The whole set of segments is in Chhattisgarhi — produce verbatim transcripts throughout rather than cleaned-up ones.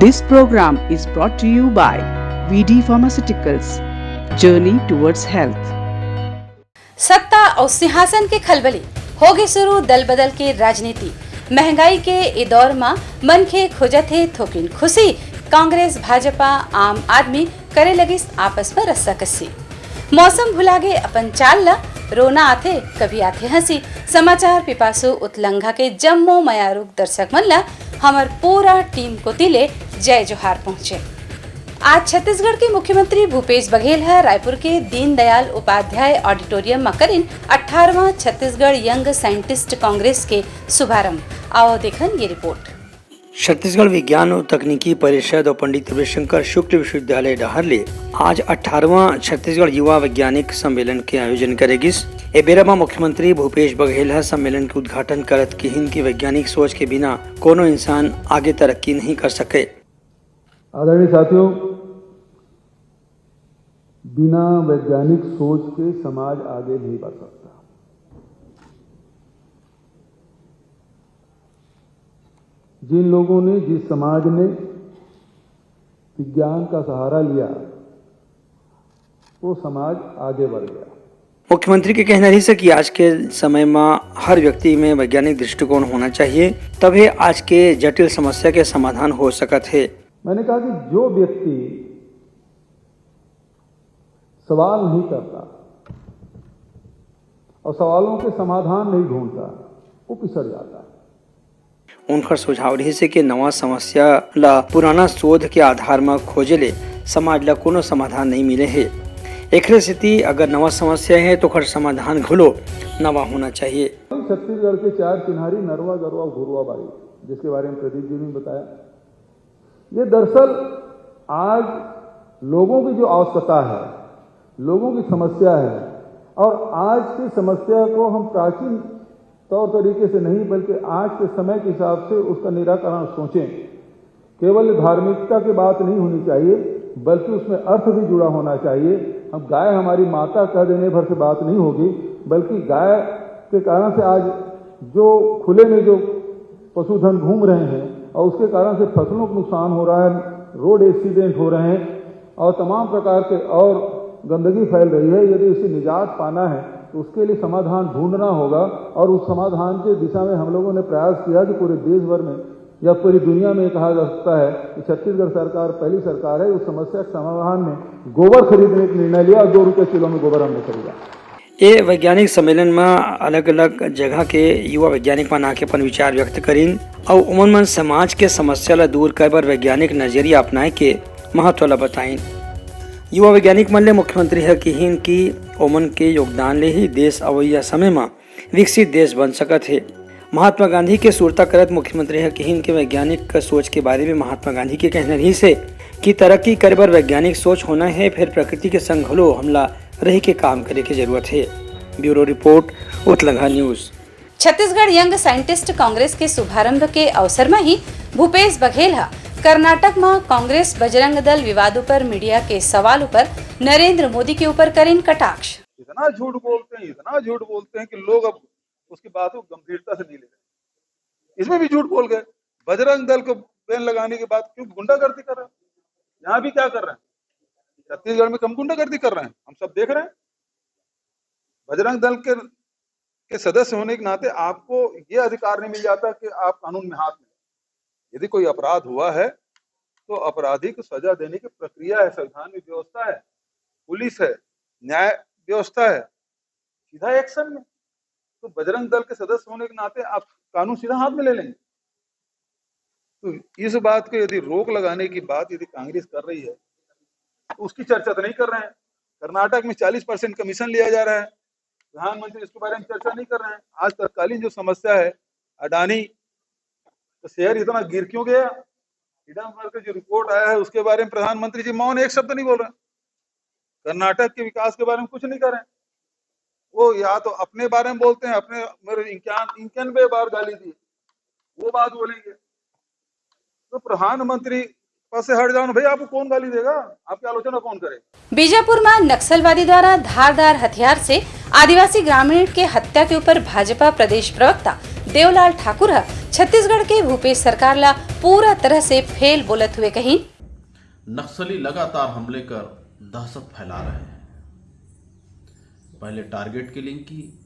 This program is brought to you by V D Pharmaceuticals, Journey Towards Health. सत्ता अउ सिंहासन के खलबली, होगे शुरू दल बदल के राजनीति। महंगाई के ए दौर म मनखे खोजत हे थोकिन खुशी। कांग्रेस, भाजपा, आम आदमी करे लगिस आपस म रस्साकस्सी। मौसम भुलागे अपन चाल ल, रोना आथे, कभी आथे हंसी। समाचार पिपासु उतलंघा के जम्मो मयारुक दर्शक मन ल हमर पूरा टीम कोति ले जय जोहार पहुंचे। आज छत्तीसगढ़ के मुख्यमंत्री भूपेश बघेल ह रायपुर के दीनदयाल उपाध्याय ऑडिटोरियम म करिन अठारहवाँ छत्तीसगढ़ यंग साइंटिस्ट कांग्रेस के शुभारंभ। आओ देखन ये रिपोर्ट। छत्तीसगढ़ विज्ञान अउ तकनीकी परिषद अउ पंडित रविशंकर शुक्ल विश्वविद्यालय डहार ले आज अठारहवाँ छत्तीसगढ़ युवा वैज्ञानिक सम्मेलन के आयोजन करे गिस। ए बेरा म मुख्यमंत्री भूपेश बघेल ह सम्मेलन के उद्घाटन करत किहिन कि वैज्ञानिक सोच के बिना कोनो इंसान आगे तरक्की नहीं कर सके। आदरणीय साथियों, बिना वैज्ञानिक सोच के समाज आगे नहीं बढ़ सकता। जिन लोगों ने, जिस समाज ने विज्ञान का सहारा लिया, वो समाज आगे बढ़ गया। मुख्यमंत्री के कहना रहिस हे कि आज के समय म हर व्यक्ति में वैज्ञानिक दृष्टिकोण होना चाहिए, तभे आज के जटिल समस्या के समाधान हो सकत हे। मैंने कहा कि जो व्यक्ति सवाल नहीं करता और सवालों के समाधान नहीं ढूंढता, वो पिछड़ जाता है। उनकर सुझाव रहिस हे कि नवा समस्या ला पुराना शोध के आधार म खोजे ले समाज ला कोनो समाधान नहीं मिले हे। एकरे सेती अगर नवा समस्या हे तो ओकर समाधान घलो नवा होना चाहिए। छत्तीसगढ़ के चार चिन्हारी नरवा, गरवा, घुरवा बाड़ी, जिसके बारे में प्रदीप जी ने बताया, ये दरअसल आज लोगों की जो आवश्यकता है, लोगों की समस्या है, और आज की समस्या को हम प्राचीन तौर तरीके से नहीं, बल्कि आज के समय के हिसाब से उसका निराकरण सोचें। केवल धार्मिकता की बात नहीं होनी चाहिए, बल्कि उसमें अर्थ भी जुड़ा होना चाहिए। हम गाय हमारी माता कह देने भर से बात नहीं होगी, बल्कि गाय के कारण से आज जो खुले में जो पशुधन घूम रहे हैं और उसके कारण से फसलों को नुकसान हो रहा है, रोड एक्सीडेंट हो रहे हैं और तमाम प्रकार के और गंदगी फैल रही है। यदि इसे निजात पाना है तो उसके लिए समाधान ढूंढना होगा और उस समाधान के दिशा में हम लोगों ने प्रयास किया कि पूरे देश भर में या पूरी दुनिया में ये कहा जा सकता है कि छत्तीसगढ़ सरकार पहली सरकार है उस समस्या के समाधान में गोबर खरीदने का निर्णय लिया और दो रुपये किलो में गोबर हमने खरीदा। ए वैज्ञानिक सम्मेलन म अलग-अलग जगह के युवा वैज्ञानिक मन आके अपन विचार व्यक्त करिन अउ उमन मन समाज के समस्या ल दूर करे बर वैज्ञानिक नजरिया अपनाए के महत्व ल बताइन। युवा वैज्ञानिक मन ले मुख्यमंत्री ह किहिन कि ओमन के योगदान ले ही देश अवइया समय म विकसित देश बन सकत हे। महात्मा गांधी के सुरता करत मुख्यमंत्री ह किहिन के वैज्ञानिक सोच के बारे में महात्मा गांधी के कहना रहिस हे कि तरक्की करे बर वैज्ञानिक सोच होना हे, फेर प्रकृति के संग घलो हमला रहि के काम करे के जरूरत हे। Bureau report, Utlangha news. Chhattisgarh young scientist congress के शुभारंभ के अवसर म ही भूपेश बघेल ह कर्नाटक म कांग्रेस बजरंग दल विवाद ऊपर मीडिया के सवाल ऊपर नरेंद्र मोदी के ऊपर करेन कटाक्ष। इतना झूठ बोलते हैं, इतना झूठ बोलते हैं कि लोग अब उसकी बात को गंभीरता से नहीं ले रहे। इसमें भी झूठ बोल गए। बजरंग दल को बैन लगाने के बाद क्यों गुंडागर्दी कर रहे हैं? यहाँ भी क्या कर रहे हैं? छत्तीसगढ़ में हम गुंडागर्दी कर रहे हैं, हम सब देख रहे हैं। बजरंग दल के, के सदस्य होने के नाते आपको ये अधिकार नहीं मिल जाता कि आप कानून में हाथ में, यदि कोई अपराध हुआ है तो अपराधी को सजा देने की प्रक्रिया है, संविधान में व्यवस्था है, पुलिस है, न्याय व्यवस्था है, सीधा एक्शन में। तो बजरंग दल के सदस्य होने के नाते आप कानून सीधा हाथ में ले लेंगे। तो इस बात को यदि रोक लगाने की बात यदि कांग्रेस कर रही है तो उसकी चर्चा तो नहीं कर रहे हैं। कर्नाटक में चालीस परसेंट कमीशन लिया जा रहा है, प्रधानमंत्री इसके बारे में चर्चा नहीं कर रहे हैं। आज तत्कालीन जो समस्या है अडानी, तो शेयर इतना गिर क्यों गया? इडामर का जो रिपोर्ट आया है उसके बारे में प्रधानमंत्री जी मौन, एक शब्द नहीं बोल रहे हैं। कर्नाटक के विकास के बारे में कुछ नहीं कर रहे हैं। वो या तो अपने बारे में बोलते हैं, अपने मेरे इक्यान-, इक्यानवे बार गाली दी, वो बात बोलेंगे। तो प्रधानमंत्री पद से हट जाओ ना भाई, आपको कौन गाली देगा? आपकी आलोचना कौन करेगा? बीजापुर म नक्सलवादी द्वारा धारदार हथियार से आदिवासी ग्रामीण के हत्या के ऊपर भाजपा प्रदेश प्रवक्ता देवलाल ठाकुर ह छत्तीसगढ़ के भूपेश सरकार ला पूरा तरह से फेल बोलत हुए कहिन। नक्सली लगातार हमले कर दहशत फैला रहे हैं। पहले टारगेट किलिंग की,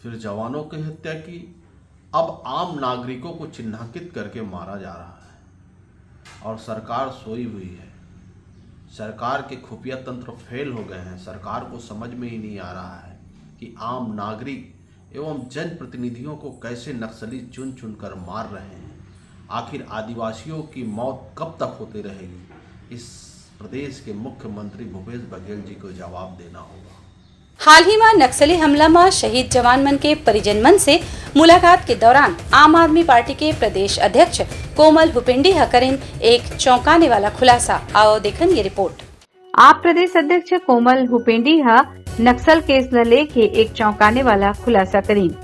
फिर जवानों की हत्या की, अब आम नागरिकों को चिन्हांकित करके मारा जा रहा है। और सरकार सोई हुई है। सरकार के खुफिया तंत्र फेल हो गए हैं। सरकार को समझ में ही नहीं आ रहा है कि आम नागरिक एवं जनप्रतिनिधियों को कैसे नक्सली चुन चुन कर मार रहे हैं। आखिर आदिवासियों की मौत कब तक होती रहेगी, इस प्रदेश के मुख्यमंत्री भूपेश बघेल जी को जवाब देना होगा। हाल ही म नक्सली हमला म शहीद जवान मन के परिजन मन से मुलाकात के दौरान आम आदमी पार्टी के प्रदेश अध्यक्ष कोमल हुपेंडी ह करिन एक चौंकाने वाला खुलासा। आओ देखन ये रिपोर्ट। आप प्रदेश अध्यक्ष कोमल हुपेंडी ह नक्सल केस ल लेके एक चौंकाने वाला खुलासा करिन।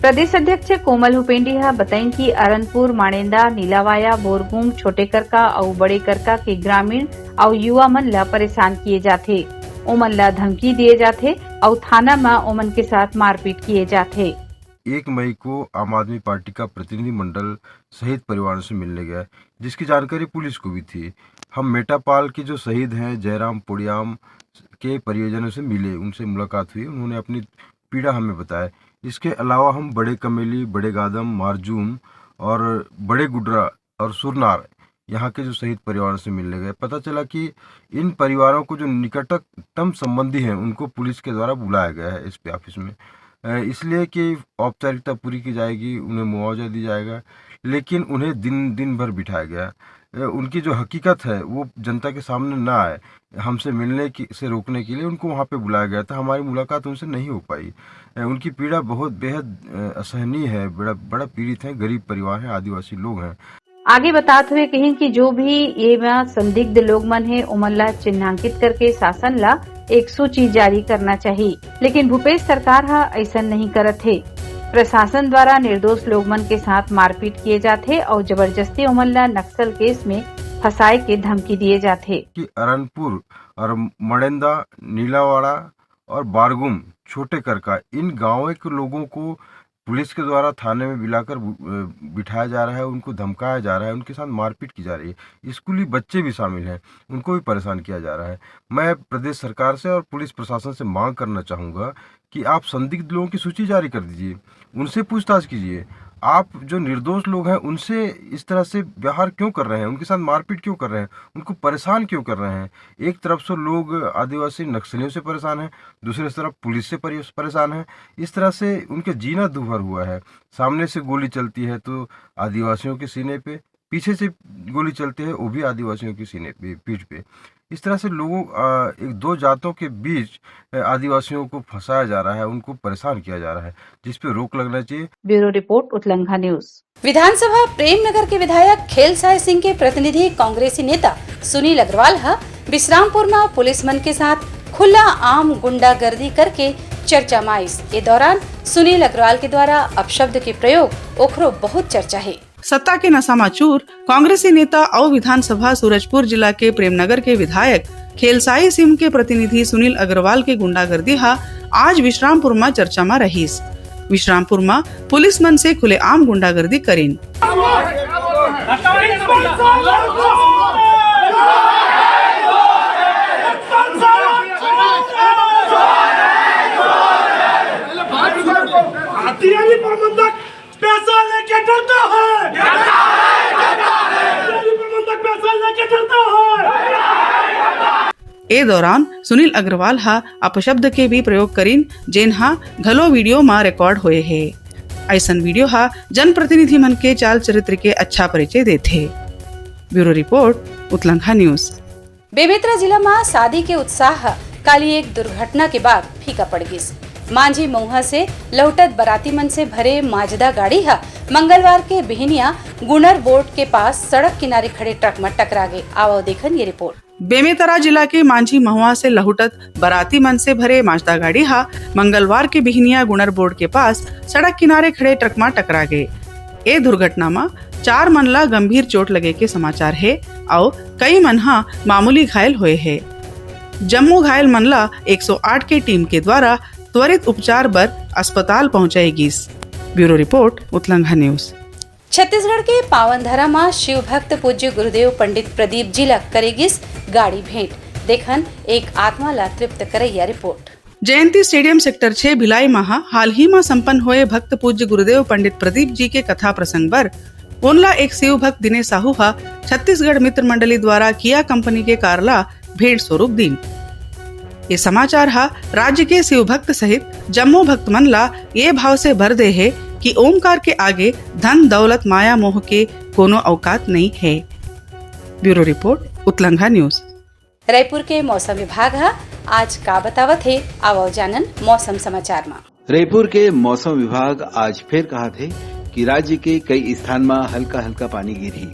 प्रदेश अध्यक्ष कोमल हुपेंडी ह बताइन कि अरनपुर, माड़ेंदा, नीलावाया, बोरगुम, छोटे करका अउ बड़े करका के ग्रामीण अउ युवा मन ल परेशान किए जाथे। ओमन ल धमकी दिए जाथे अउ थाना म ओमन के साथ मारपीट किए जाथे। एक मई को आम आदमी पार्टी का प्रतिनिधिमंडल शहीद परिवारों से मिलने गया, जिसकी जानकारी पुलिस को भी थी। हम मेटापाल के जो शहीद हैं जयराम पोड़ियाम के परिजनों से मिले, उनसे मुलाकात हुई, उन्होंने अपनी पीड़ा हमें बताया। इसके अलावा हम बड़े कमेली, बड़े गादम, मारजूम और बड़े गुडरा और सुरनार, यहाँ के जो शहीद परिवारों से मिलने गए, पता चला कि इन परिवारों को जो निकटतम संबंधी हैं, उनको पुलिस के द्वारा बुलाया गया है एसपी ऑफिस में, अ, इसलिए कि औपचारिकता पूरी की जाएगी, उन्हें मुआवजा दिया जाएगा, लेकिन उन्हें दिन, दिन भर बिठाया गया। अ, उनकी जो हकीकत है, वो जनता के सामने ना आए, हमसे मिलने की, से रोकने के लिए उनको वहाँ पे बुलाया गया था। हमारी मुलाकात उनसे नहीं हो पाई। अ, उनकी पीड़ा बहुत बेहद, अ, असहनीय है, बड़ा, बड़ा पीड़ित है, गरीब परिवार है, आदिवासी लोग हैं। आगे बतात हुए कहिन कि जो भी ये म संदिग्ध लोग मन हे, ओमन ला चिन्हांकित करके शासन ला एक सूची जारी करना चाही, लेकिन भूपेश सरकार ह अइसन नहीं करत हे। प्रशासन द्वारा निर्दोष लोग मन के साथ मारपीट किए जाथे अउ जबरदस्ती ओमन ला नक्सल केस में फंसाए के धमकी दिए जाथे। कि अरनपुर और मड़ेंदा, नीलावाड़ा और बारगुम, छोटे करका, इन गांवों के लोगों को पुलिस के द्वारा थाने में बुलाकर बु-, अ, बिठाया जा रहा है, उनको धमकाया जा रहा है, उनके साथ मारपीट की जा रही है। स्कूली बच्चे भी शामिल हैं, उनको भी परेशान किया जा रहा है। मैं प्रदेश सरकार से और पुलिस प्रशासन से मांग करना चाहूँगा कि आप संदिग्ध लोगों की सूची जारी कर दीजिए, उनसे पूछताछ कीजिए। आप जो निर्दोष लोग हैं, उनसे इस तरह से व्यवहार क्यों कर रहे हैं, उनके साथ मारपीट क्यों कर रहे हैं, उनको परेशान क्यों कर रहे हैं? एक तरफ से लोग आदिवासी नक्सलियों से परेशान हैं, दूसरे तरफ पुलिस से परे-, परेशान हैं। इस तरह से उनका जीना दूभर हुआ है। सामने से गोली चलती है तो आदिवासियों के सीने पे, पीछे से गोली चलती है, वो भी आदिवासियों के सीने पे, पीठ पे। इस तरह से लोगों, अ, एक दो जातों के बीच, अ, आदिवासियों को फंसाया जा रहा है, उनको परेशान किया जा रहा है, जिस पे रोक लगना चाहिए। Bureau report, Utlangha news. विधानसभा प्रेमनगर के विधायक खेलसाय सिंह के प्रतिनिधि कांग्रेसी नेता सुनील अग्रवाल ह विश्रामपुर म पुलिस मन के साथ खुला आम गुंडागर्दी करके चर्चा म आइस। ए दौरान सुनील अग्रवाल के द्वारा अपशब्द के प्रयोग ओखरो बहुत चर्चा हे। सत्ता के नशा म चूर कांग्रेसी नेता अउ विधानसभा सूरजपुर जिला के प्रेमनगर के विधायक खेलसाई सिंह के प्रतिनिधि सुनील अग्रवाल के गुंडागर्दी ह आज विश्रामपुर म चर्चा म रहिस। विश्रामपुर म पुलिस मन से खुलेआम गुंडागर्दी करिन। आरटीआई प्रबंधक पैसा लेके डरता है। आरटीआई प्रबंधक पैसा लेके डरता है। ए दौरान सुनील अग्रवाल ह अपशब्द के भी प्रयोग करिन, जेन ह घलो वीडियो म रिकॉर्ड होए हे। अइसन वीडियो ह जनप्रतिनिधि मन के चाल चरित्र के अच्छा परिचय देथे। Bureau report, Utlangha news. Bemetara जिला म शादी के उत्साह ह काली एक दुर्घटना के बाद फीका पड़ गिस। मांझी मऊहा से लहुटत बराती मन से भरे माजदा गाड़ी ह मंगलवार के बिहनिया गुनर बोर्ड के पास सड़क किनारे खड़े ट्रक म टकरा गे। आवव देखन ये रिपोर्ट। बेमेतरा जिला के मांझी महुआ से लहुटत बराती मन से भरे माजदा गाड़ी ह मंगलवार के बिहनिया गुनर बोर्ड के पास सड़क किनारे खड़े ट्रक म टकरा गे। ए दुर्घटना म चार मन ला गंभीर चोट लगे के समाचार हे अउ कई मन ह मामूली घायल होए हे। जम्मो घायल मन ला एक सौ आठ के टीम के द्वारा त्वरित उपचार बर अस्पताल पहुंचाए गिस। Bureau report, Utlangha news. Chhattisgarh के पावन धरा म शिव भक्त पूज्य गुरुदेव पंडित प्रदीप जी ल करे गिस गाड़ी भेंट। देखन एक आत्मा ला तृप्त करैया रिपोर्ट। जयंती स्टेडियम सेक्टर छह भिलाई म ह हाल ही म संपन्न होए भक्त पूज्य गुरुदेव पंडित प्रदीप जी के कथा प्रसंग बर ओनला एक शिव भक्त दिनेश साहू ह छत्तीसगढ़ मित्र मंडली द्वारा किया कंपनी के कार ला भेंट स्वरूप दीन। ये समाचार ह राज्य के शिव भक्त सहित जम्मो भक्त मन ला ये भाव से भर दे हे कि ओमकार के आगे धन दौलत माया मोह के कोनो औकात नइ हे। Bureau report, Utlangha news. Raipur के मौसम विभाग ह आज का बतावत हे, आवव जानन मौसम समाचार म। रायपुर के मौसम विभाग आज फेर कहत हे कि राज्य के कई स्थान म हल्का-हल्का पानी गिरही।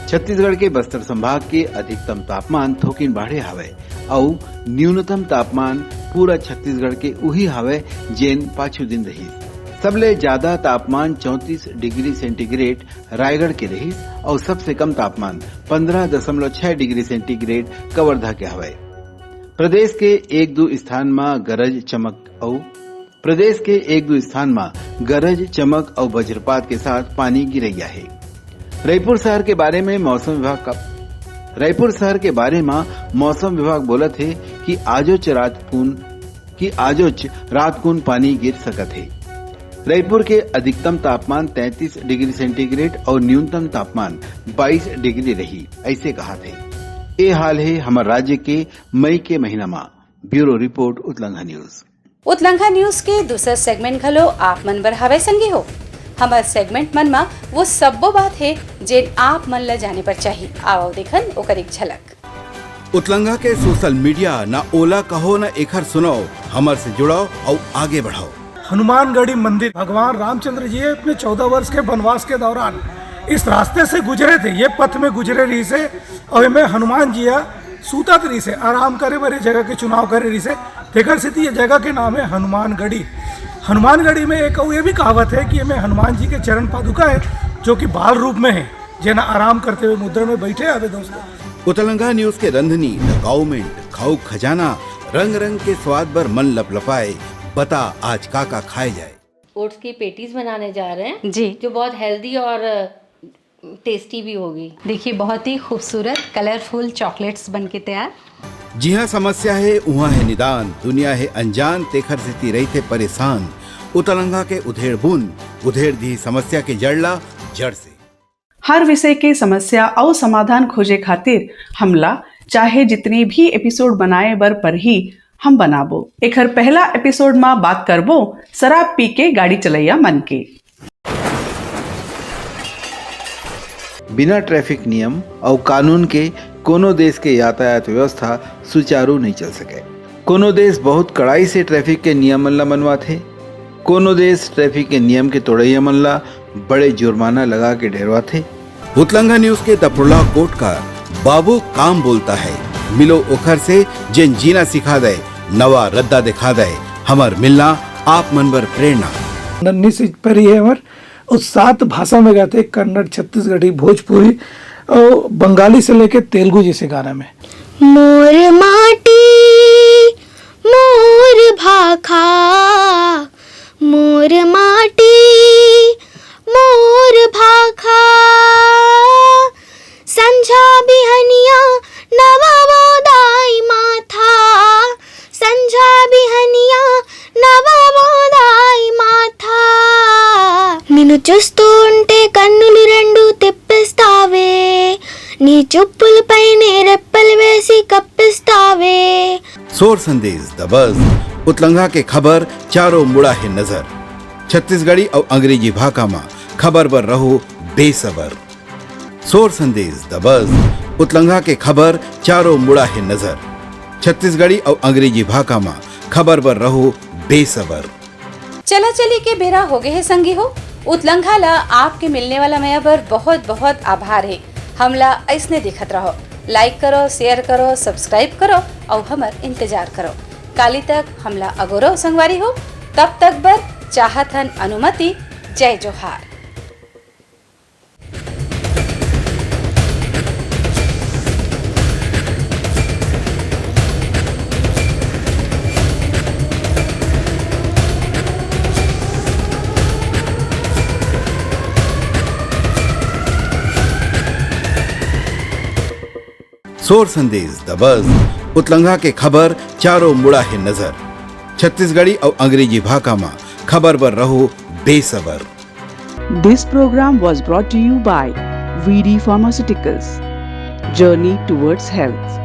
छत्तीसगढ़ के बस्तर संभाग के अधिकतम तापमान थोकिन बाढ़े हावय अउ न्यूनतम तापमान पूरा छत्तीसगढ़ के उही हावय, जेन पाछू दिन रहिस। सबले जादा तापमान चौंतीस डिग्री सेंटीग्रेड रायगढ़ के रहिस अउ सबसे कम तापमान पंद्रह दशमलव छह डिग्री सेंटीग्रेड कवर्धा के हवय। प्रदेश के एक दू स्थान म गरज चमक अउ प्रदेश के एक दू स्थान म गरज चमक अउ वज्रपात के साथ पानी गिरैया हे। रायपुर शहर के बारे में मौसम विभाग का रायपुर शहर के बारे म मौसम विभाग बोलत हे कि आजोच रात कुन कि आजोच रात कुन पानी गिर सकत हे। रायपुर के अधिकतम तापमान तैंतीस डिग्री सेंटीग्रेड अउ न्यूनतम तापमान बाईस डिग्री रही, ऐसे कहा थे। ए हाल हे हमर राज्य के मई के महीना मा। Bureau report, Utlangha news. Utlangha news के दूसर सेगमेंट घलो आप मन बर हवय संगी हो। हमर सेगमेंट मन मा वो सब्बो बात हे जेन आप मन ला जाने बर चाही। आवव देखन ओकर एक झलक। उतलंघा के सोशल मीडिया, ना ओला कहो ना एखर सुनाओ, हमर से जुड़ाओ अउ आगे बढ़ाओ। हनुमानगढ़ी मंदिर, भगवान रामचंद्र जी अपने चौदह वर्ष के वनवास के दौरान इस रास्ते से गुजरे थे, ये पथ में गुजरे रहिसे, अउ एमे हनुमान जी ह सूतत रहिसे, आराम करे बर ये जगह के चुनाव करे रहिसे, तेकर सेती ये जगह के नाम है हनुमानगढ़ी। हनुमानगढ़ी में एक अउ ये भी कहावत है कि एमे हनुमान जी के चरण पादुका है, जो कि बाल रूप में है, जेना आराम करते हुए मुद्रा में बैठे हवे दोस्तों। उतलंगा न्यूज के रंधनी, द गाउमेंट, खाऊ खजाना, रंग रंग के स्वाद बर मन लपलपाए। बता आज का का खाए जाए। ओट्स की पेटीज बनाने जा रहे हैं जी। जो बहुत हेल्दी और टेस्टी भी होगी। देखिए, बहुत ही खूबसूरत कलरफुल चॉकलेट्स बन के तैयार। जिहाँ समस्या है, उहाँ है निदान, दुनिया है अनजान, तेखर सेती रहिथे परेशान। उतलंगा के उधेड़ बुन, उधेड़ दी समस्या के जड़ ला, जड़ से। हर विषय के समस्या अउ समाधान खोजे खातिर हमला चाहे जितने भी एपिसोड बनाए बर परही, हम बनाबो। एखर पहला एपिसोड म बात करबो शराब पी के गाड़ी चलैया मन के। बिना ट्रैफिक नियम अउ कानून के कोनो देश के यातायात व्यवस्था सुचारू नइ चल सके। कोनो देश बहुत कड़ाई से ट्रैफिक के नियमन ला मनवाथे, कोनो देश ट्रैफिक के नियम के तोड़इया मन ला बड़े जुर्माना लगा के डेरवाथे। उतलंगा न्यूज के दफरुल्ला कोटकार, बाबू काम बोलता है, मिलो ओखर से जेन जीना सिखा दे, नवा रद्दा दिखा दे, हमर मिलना आप मन बर प्रेरणा। नन्ही सी परी है हमर, अउ सात भाषा में गाथे, कन्नड़, छत्तीसगढ़ी, भोजपुरी अउ बंगाली से लेके तेलुगु जैसे गाना में। मोर माटी, मोर भाखा, मोर माटी, मोर भाखा। संझा बिहनिया नवावो दाई माथा, संझा बिहनिया नवावो दाई माथा। నిన్ను చూస్తుంటే కన్నులు రెండు తెప్పిస్తావే, నీ చూపుల పైనే రెప్పలు వేసి కప్పిస్తావే। सोर संदेश द बज, उतलंगा के खबर चारों मुड़ा है नजर। छत्तीसगढ़ी अउ अंग्रेजी भाखा मा खबर बर रहो बेसबर। सोर संदेश द बज, उतलंगा के खबर चारों मुड़ा है नजर। छत्तीसगढ़ी अउ अंग्रेजी भाखा मा खबर बर रहो बेसबर। चला चली के बेरा हो गए हे संगी हो। उतलंघा ला आपके मिलने वाला मया बर बहुत बहुत आभार हे। हमला ऐसने देखत रहो, लाइक करो, शेयर करो, सब्सक्राइब करो अउ हमर इंतजार करो। काली तक हमला अगोरो संगवारी हो, तब तक बर चाहत हन अनुमति। जय जोहार। सोर संदेश दबस, उतलंघा के खबर चारों मुड़ा हे नजर। छत्तीसगढ़ी अउ अंग्रेजी भाखा म खबर बर रहो बेसबर। This program was brought to you by V D Pharmaceuticals. Journey towards health.